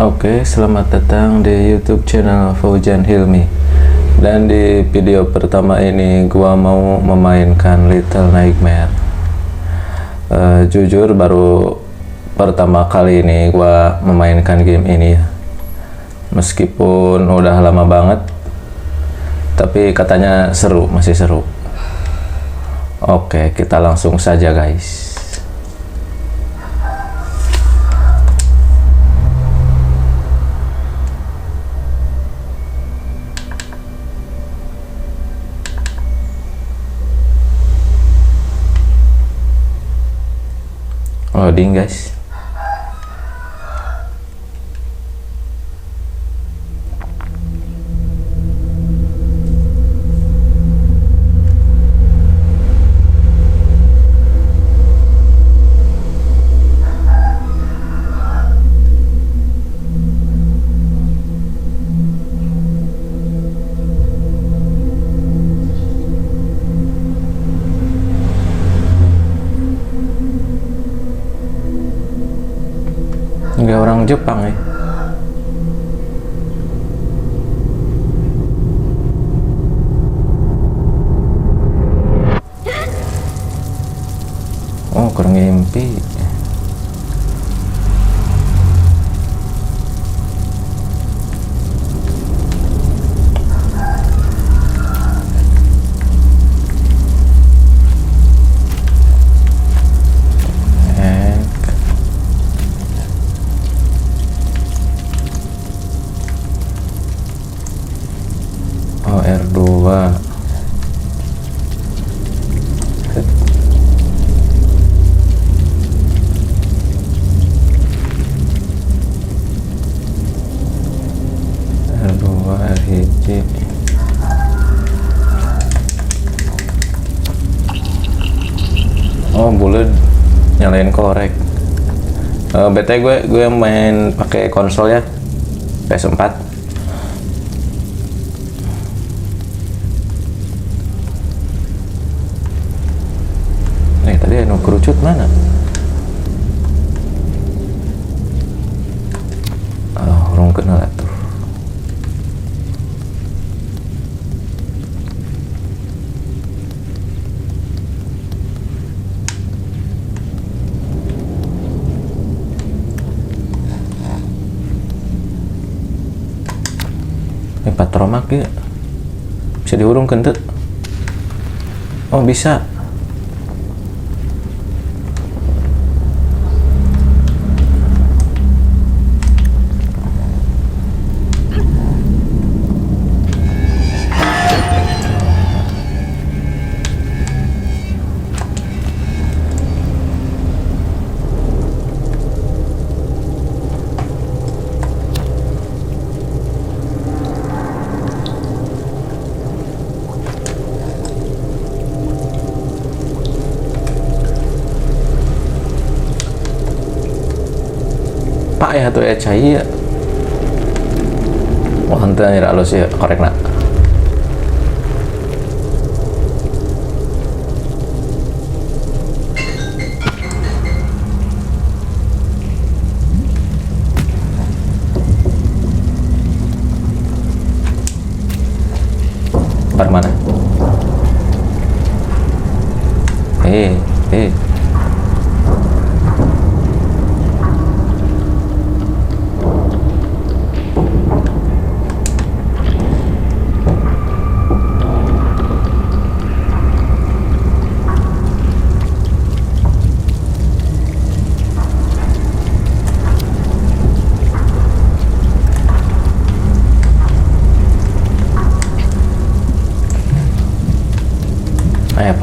Oke, selamat datang di YouTube channel Faujan Hilmi. Dan di video pertama ini gua mau memainkan Little Nightmare. Jujur baru pertama kali ini gua memainkan game ini ya. Meskipun udah lama banget, tapi katanya seru, masih seru. Oke, kita langsung saja guys. Loading guys. Nggak orang Jepang ya. Oh, kurang mimpi. Oh, R2. R2 R1. Oh, boleh nyalain korek. BT gue main pakai konsol ya, PS4. Tadi anu kerucut mana? Oh, urung kenal atuh. Ini patromak ya. Bisa dihurungkeun teu? Oh, bisa. Pak ya tuh ya cai ya. Wah, henteu anjir alus ya korek nak. Bar mana?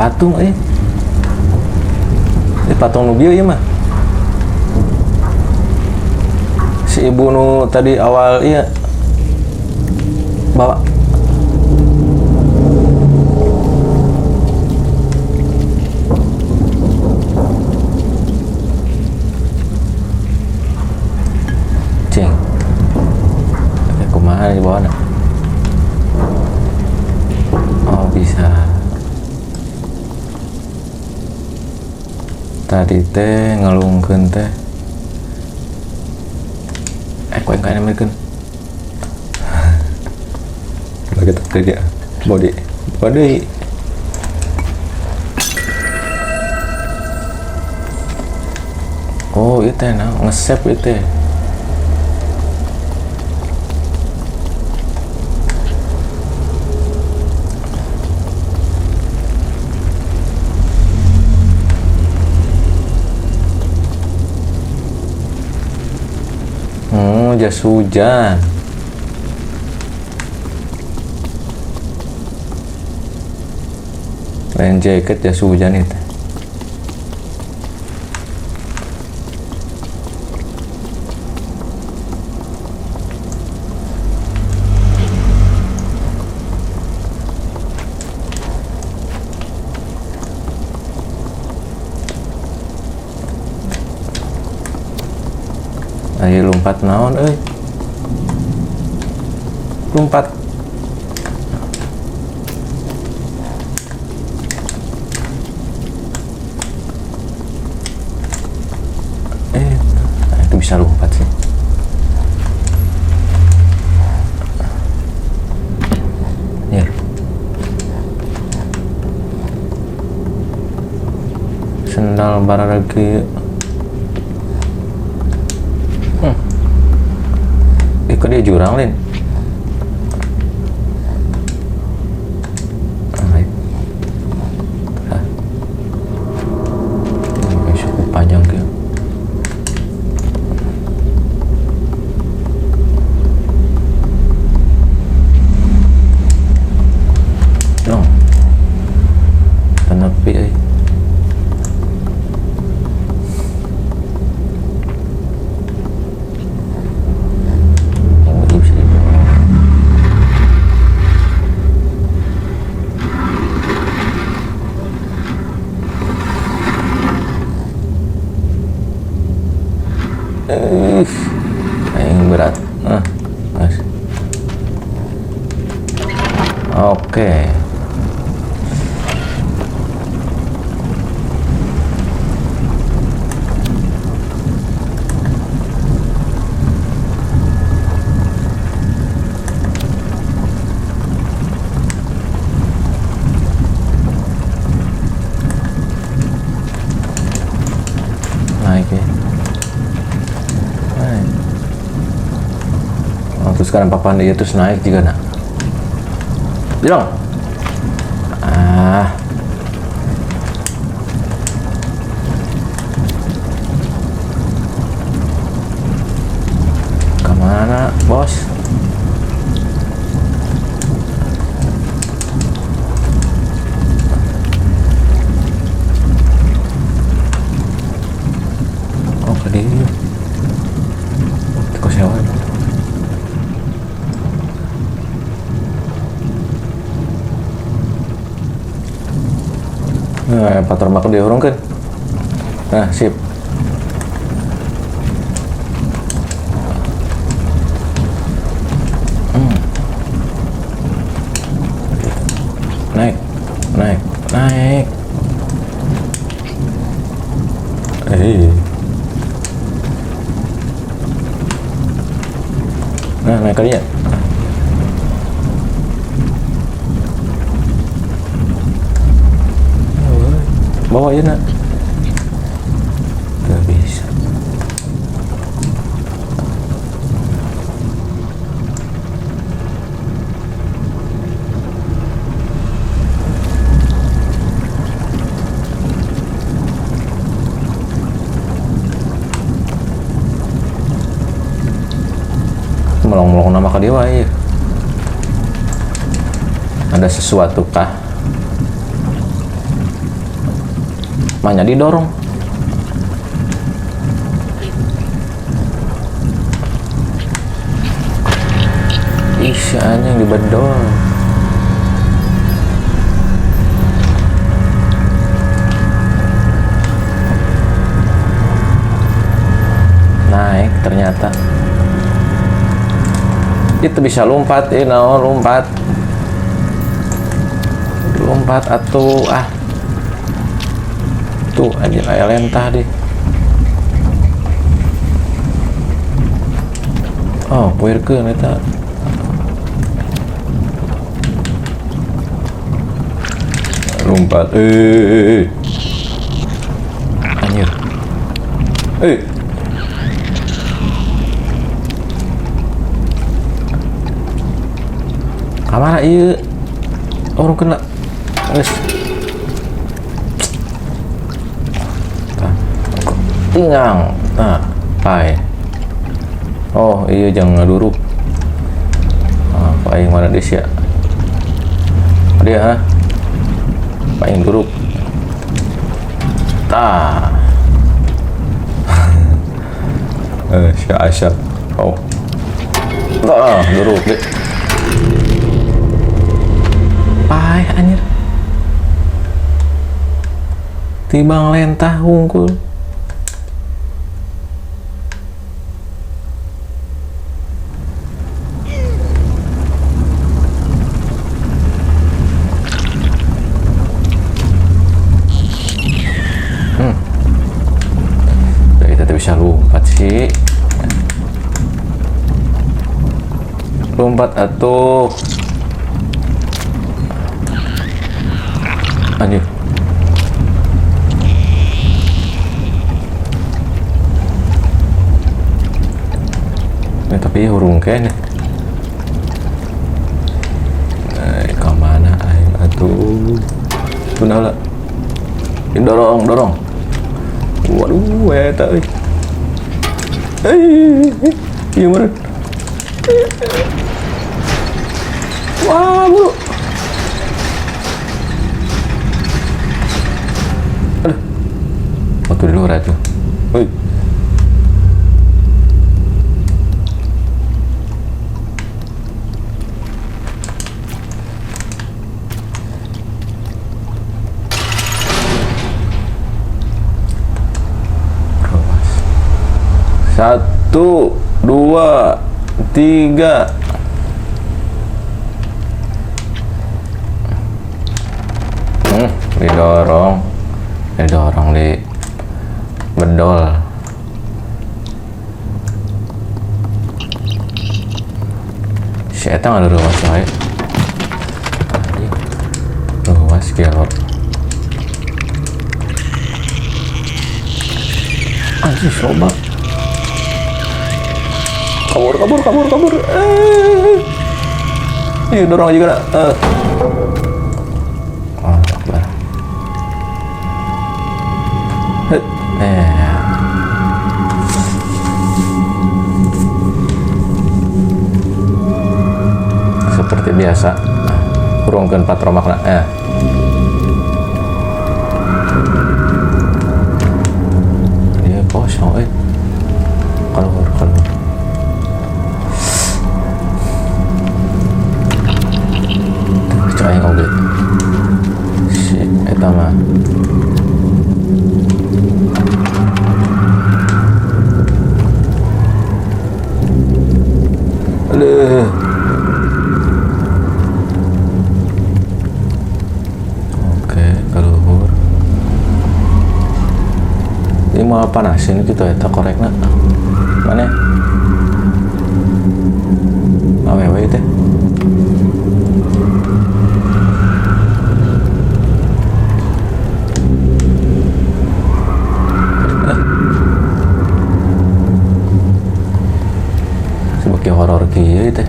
Patung Ini patung nu bieu ieu mah. Si ibu nu tadi awal iya bawa. Cing. Oke, kumaha di bawah? Oh, bisa. Tadi teh ngelungkeun teh. Kok yang kayaknya mereka lagi tak dia body body. Oh itu nah nge-save itu. Oh, jas hujan. Rain jacket jas hujan itu. Ayo lompat naon euy. Lompat. Itu bisa lompat sih. Ya. Sendal bararagi. Kok dia jurang, Lin? Ini cukup panjang gitu. No. Penepi euy. Yang berat. Oke. Naik ya. Naik. Oh, terus sekarang papan dia terus naik juga nak. Bilang. Ah. Kemana, bos? Oh, ke dia. Kok sewa? Nah, patromak dihurungkan. Nah, sip. Naik, naik, naik. Nah, naik kali ya. Bawa aja nak. Gak bisa. Melong-melong nama ke dewa ya. Ada sesuatu kah? Maknya didorong. Ih, anjing dibedol. Naik ternyata. Itu bisa lompat, naon lompat. Lompat atau ah. Tuh anjir aya lentah deh. Oh, poirkeun eta. Lompat. Anjir. Kamana ieu? Orang kena. Geus. Tah. Tingang. Nah, pae. Oh, iya jangan ngaduruk. Ah, pae mana dia sia? Dia ha? Paling duruk. Tah. Si Aisyah. Oh. Tah, duruk deh. Paeh anjir. Tibang lentah hungkul. Kita tidak bisa lompat sih. Lompat atuh. Anjir. Ini tapi hurung kene. Ke mana aing atuh? Tunda lah. Ini dorong, dorong. Waduh, eta euy. Iya meureun. Wah, buru. Aduh. Waktu di luar tuh. Woi. 1, 2, 3. Didorong. Didorong di bedol. Si eta nggak ada ruas wae. Anjing. Ruas gelo. Anjing coba. Kabur, kabur, kabur, kabur. Ih, dorong aja kena. Oh, Akbar. Seperti biasa, hurungkeun patromakna. Dia kosong, Keluar, keluar. Aing oge. Si eta mah. Aduh. Oke, kaluhur. Ini mau panasin gitu eta korekna. Mana? Awewe teh. Sebagai horor kieu teh.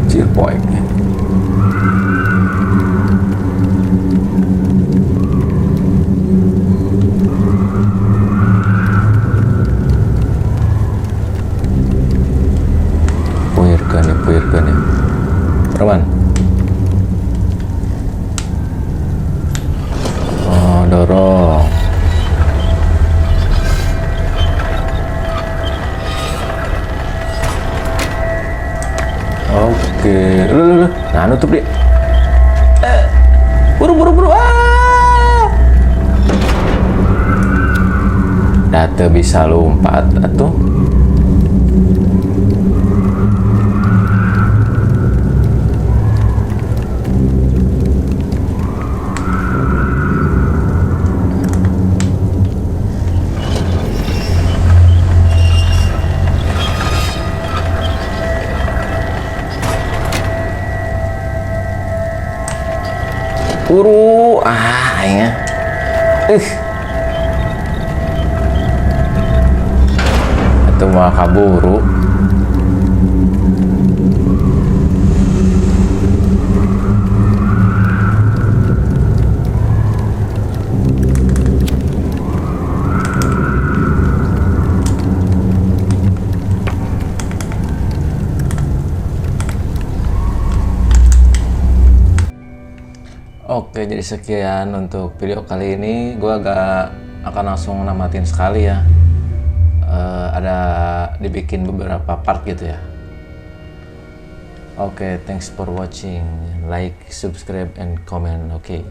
Anjir poek. Puirkeun ya, puirkeun ya. Roman. Oh, dorong. Oke, lu. Nah, nutup dia. Buru, buru, buru. Ah! Data bisa lompat atuh. Buru, ah aingnya. Itu mau kaburu. Oke, jadi sekian untuk video kali ini. Gua agak akan langsung namatin sekali ya. Ada dibikin beberapa part gitu ya. Oke, thanks for watching. Like, subscribe, and comment. Oke.